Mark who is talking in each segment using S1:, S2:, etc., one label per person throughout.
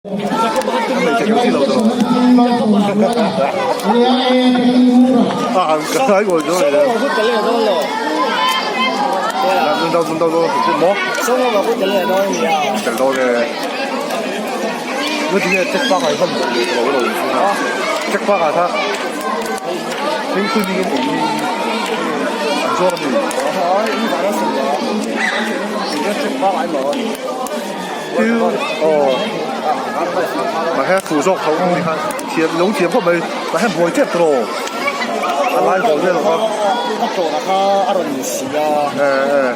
S1: Aw mahse fuh zawk tho ang ni khan thiam lo thiam khawp mai mahse buai tep tawh a lai haw vel kha
S2: a tawhna kha a rawn si a
S1: eh eh.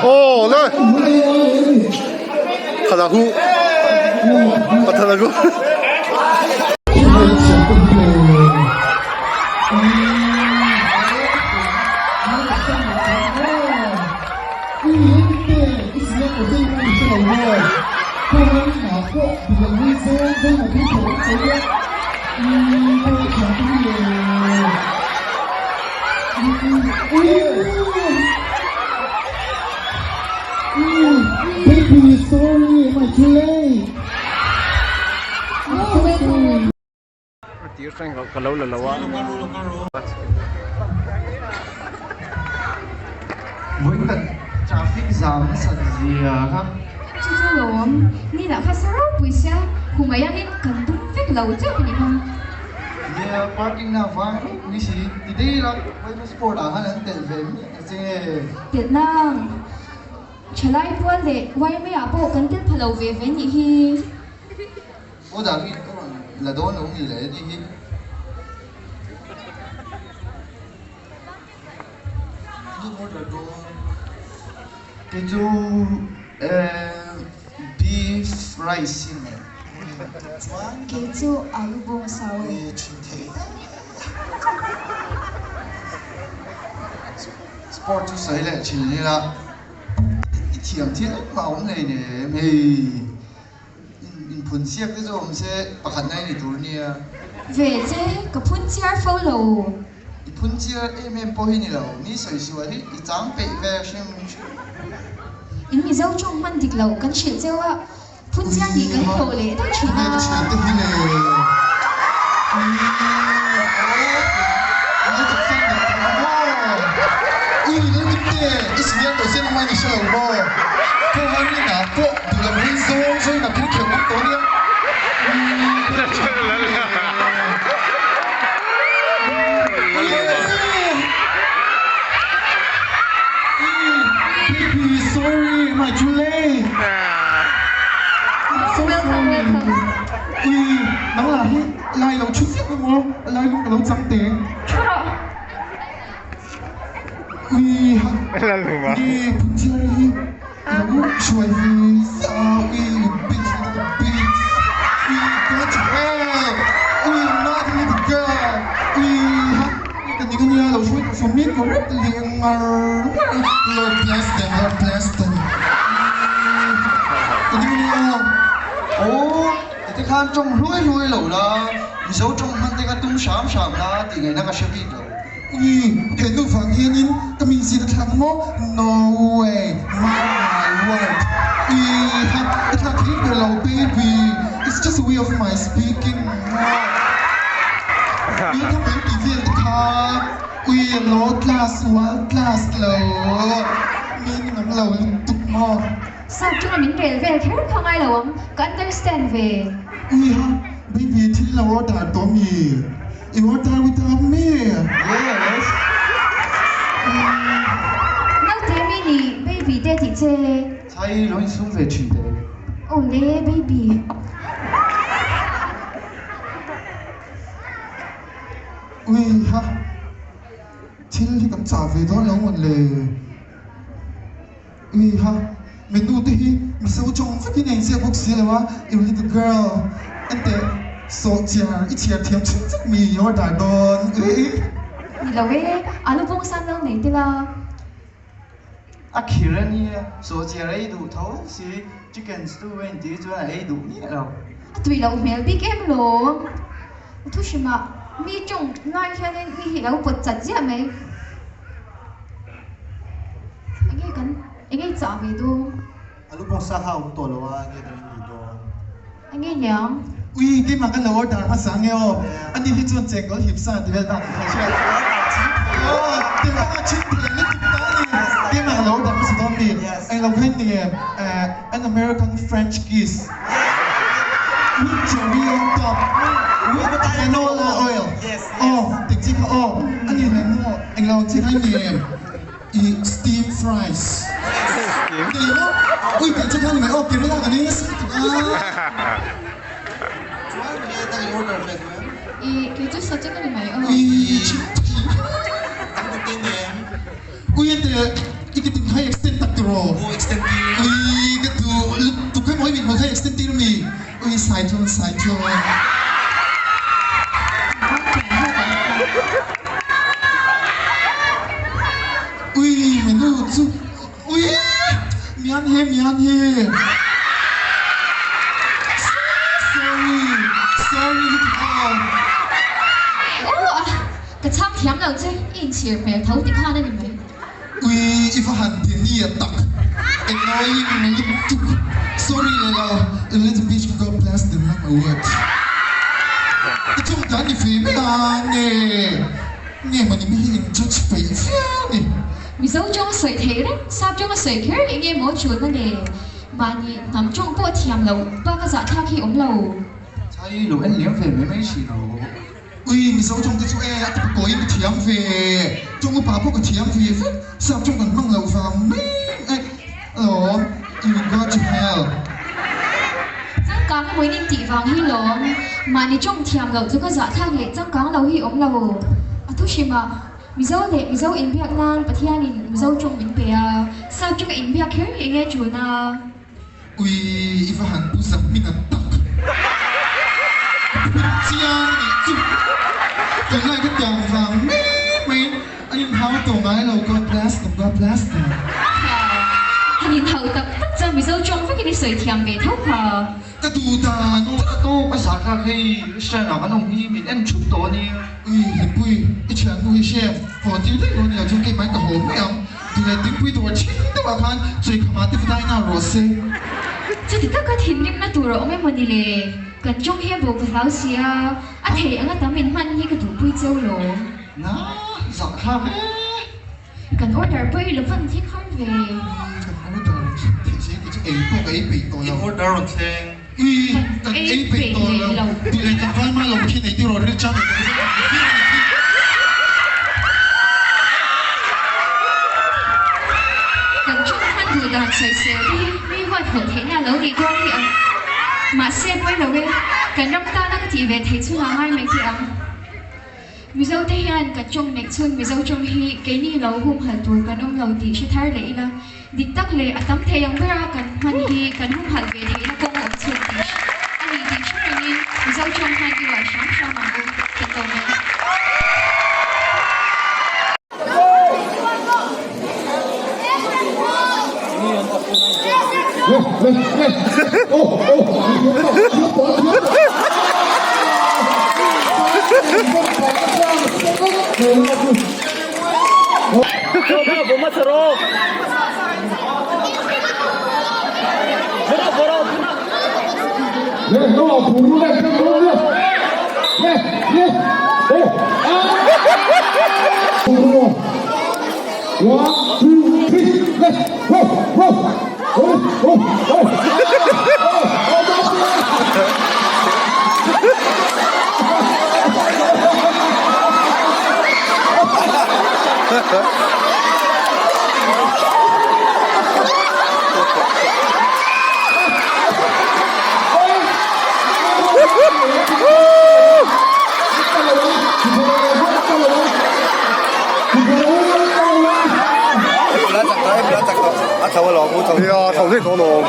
S1: Aw le thla hu a thla hu.
S3: Ka lo la lo a.
S4: Vawikhat traffic zam nasa zia kha.
S5: Chu chu lawm, ni lah kha sa ropui sia, humai angin kan tum vek lo chauh a ni kha.
S4: Nia, parking na vang ropui si, ti daih ila Vaivah sport ah khan an telh ve miah a che nge.
S5: Telh nang, thalai pual leh YMA ah pawh kan tel pha lo ve ve nih hi.
S4: Aw dah hi ka rawn la dawn lo ni le ni hi. Ni order dawn. Kei chu beef rice hi ni mai. Chuan
S5: Kei chu alu bawng sau.
S4: Thin thei. Sport chu sawi leh thin ila i thiam thil engmah a awm hleinem hei. Inphun chiak te chu awm se pakhat na i ni tur nia.
S5: Ve che, ka phun chiar fo lo.
S4: I phun chiar em em pawh hi ni lo, mi sawi sual hi i chang peih ve hrim hrim.
S5: In Mizo tawng hman dik lo kan hrilh cheu a, phun chiar nih kan hlawh leh daih thin a.
S4: Ka thian te hi le.
S6: Lai lo thu ziah emaw lai lung ka lo chang te.
S5: Thu rawh.
S6: Ui ha ni phunchiar hi lo hruai ve ziah a ui bitch little bitch ui go to hell ui naughty little girl ui ha ui ka ning ania lo hruai tawh for me correctly ngar ngar a Lord bless them Lord bless them ui ka ning ania
S4: Aw. Heti khan tawng hluai hluai lo la, Mizo tawng hman te kha tum hram hram la tih ngaihna ka hre bik lo.
S6: Ui, he nu vang hianin ka mi zin a thlak maw? No way, mark my word. Ui, ha, i thlak thei ber lo baby, it's just a way of my speaking maw? Ui, ka hmel tih vel te kha, ui, a low class, world class lo, mi ni ngam lo lutuk. maw?
S5: Sap chunga min rel vel kher kha ngai lo ang, ka understand ve.
S6: Ui ha, baby thil lo order tawh mi? I order without me?
S4: Yes.
S5: Naute mi ni baby te tih che.
S4: Chai lo insum ve thin teh.
S5: Aw le baby.
S6: Ui ha, thil hi kan chah ve dawn lo mawn le. Ui ha, menu te hi mizo tawng vekin a inziak bawk si lo a, you little girl, enteh sawhchiar i chhiar thiam thin vek mi i order dawn ui.
S5: Ni lo e, alu bawng san lo nei tel a.
S4: A khir a nia, sawhchiar ei duh tho si, chicken stew a intir chuan a ei duh miah lo.
S5: A tui loh hmel bik em lawm. A thu hrimah mi tawng lai hianin mi hi lo pawt chat ziah mai. Enge kan enge i chah ve dawn?
S7: A lu bawng sa kha a awm tawh lo a, enge kan in duh dawn?
S5: Enge niang?
S6: Ui, keimah kan lo order hmasa nge aw. Ani hi chuan chengkawl hip sa ti vel bak kha hria. Aw, ti bak a chin thei lutuk ta a ni. Keimah ka lo order hmasa dawn mi. Englo kha in ni nge? An American French kiss with cherry on top with canola oil. Aw, tik chi kha aw. Ani hle maw? Englo chi kha in ni nge? I steam fries ni maw? Ui tih chu khan mai aw Kerala kan ei nasa lutuk a.
S7: Chuan nge dang i order ve duh em?
S5: I kei chu saw chu ka ni mai aw.
S6: Ui chim thei.
S7: Dang dang te ni em?
S6: Ui a te i ti tin khai extend tak tiraw?
S7: Aw extend tir.
S6: Ui ka duh lutuk hei maw i mithmul kha extend tir mi? Ui sai chuan sai chuan. Ui menu chu ui mian he mian he sorry sorry lutuk aw.
S5: Aw a ka chhang thiam lo che i inchhir hmel tho ti khan a ni mai.
S6: Ui i va han ti nia tak annoying lutuk sorry le lo a little bitch God bless them not my word i chung dan ni ve mai a nge nge mawni mi hi in judge peih viau ni.
S5: Mizo tawng a sawi theih reng, sap tawng a sawi kher leh nge maw chulna le mahni hnam tawng pawh thiam loh bak a zahthlak hi awm lo.
S4: Chai lo en liam ve mai mai si lo.
S6: Ui, Mizo tawng te chu e, a ti pakawiin ka thiam ve, tawng upa pawh ka thiam ve vek, sap tawng kan hmang loh vang mai e, alawm, you will go to hell.
S5: Changkang emaw in intih vang hi lawm, mahni tawng thiam loh chu ka zahthlak leh changkang lo hi awm lo. A thu hrimah, Mizo leh Mizo inbiak nan Pathianin Mizo tawng min pe a, sap tawng a inbiak kher hi enge tulna?
S6: Ui i va han pu zak min an tak phun chiang a nih chu tunlai ka tiang vang mai mai in an in hau tawh ngai lo God bless them God bless them.
S5: Kha han in hau tak tak chuan Mizo tawng vekin i sawi thiam ve tho kha.
S6: Ka duh dan
S4: Aw ka tawk a zah thlak hei restaurant ah kan awm hi min en thup tawh a nia.
S6: Ui Hlimpui i thiannu hi hriat haw tir daih lo a ni lo chuan keimah in ka haw mai ang. Tule dingpui dawr thin deuh ah khan Chuikhama te vadain a rawh se.
S5: Chuti taka thinrimna tur a awm emaw ni le? Kan tawng hi a bo ka hlau si a, a thei anga tam in hman hi ka duhpui cheu lawm.
S4: Na, zah thlak e.
S5: Kan order pawh i lo van thleng har ve.
S6: Kan order rawn thleng theih se kei chu ei pawh ka ei peih tawh lo.
S7: In order rawn thleng.
S6: Ui, kan ei peih tawh lo. Tule tlangval mah lo khi nei tiraw ril chang nei tawh vek ang khi.
S5: Kan tawng hman duh dan sawisel te hi mi huat hlawh theihna a lo nih dawn hi ang. Mahse pawi lo e, kan ram tana ka tih ve theih chhungah ngai mai teh ang. Mizo te hian kan tawng neih chhun Mizo tawng hi keini lo humhalh tur kan awm lo tih hre thar leh ila, dik tak leh a tam thei ang bera kan hman hi kan humhalh ve theihna kawng a awm chhun tih a ni tih hre rengin Mizo tawng hman i uar hram hram ang u, ka tlawm e.
S6: One, two, three, let's go, go!
S8: tho alawm u tho.
S1: Nia tho hle tawh alawm.